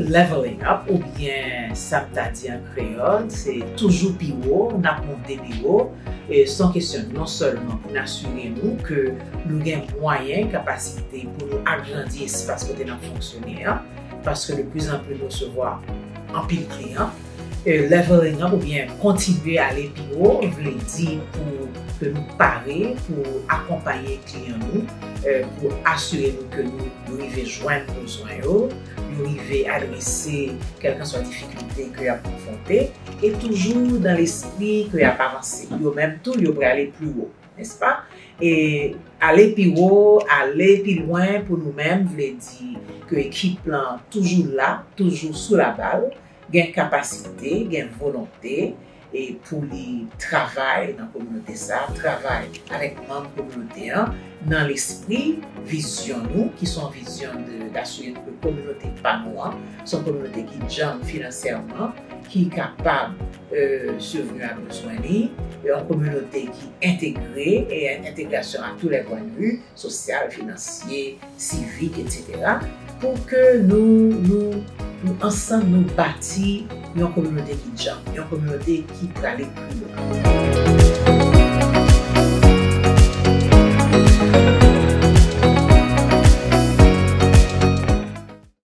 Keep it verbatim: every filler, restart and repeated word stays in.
Leveling up, oubyen sa m ta di an kreyòl, se toujou pi wo, n ap monte pi wo. E se yon kesyon non sèlman pou n asire nou ke nou gen mwayen, kapasite pou nou agrandi espas kote n ap fonksyone an, paske de plus en plus nou resevwa anpil kliyan. E leveling up oubyen kontinye ale pi wo vle di pou ke nou pare pou akonpaye kliyan nou, e, pou asire nou ke nou rive jwenn bezwen yo, nou rive adrese kèlkanswa difikilte ke y ap konfwonte, e toujou nan lespri ke y ap avanse. Yo menm tou, yo prale pi wo, nèspa? E ale pi wo, ale pi lwen pou nou menm vle di ke ekip lan toujou la, toujou sou labal, gen kapasite, gen volonte, e pou li travay nan kominote sa, travay avèk manm kominote an, nan lespri vizyon nou, ki se yon vizyon de, d'asire nou ke kominote pa nou an, se yon kominote ki djanm finansyèman, ki kapab, e, sibveni a bezwen li, e yon kominote ki entegre, e entegrasyon à tous les points de vue, sosyal, finansye, sivik, etsetera, pou ke nou, nou, nou ansanm nou bati yon kominote ki djanm, yon kominote ki prale pi lwen.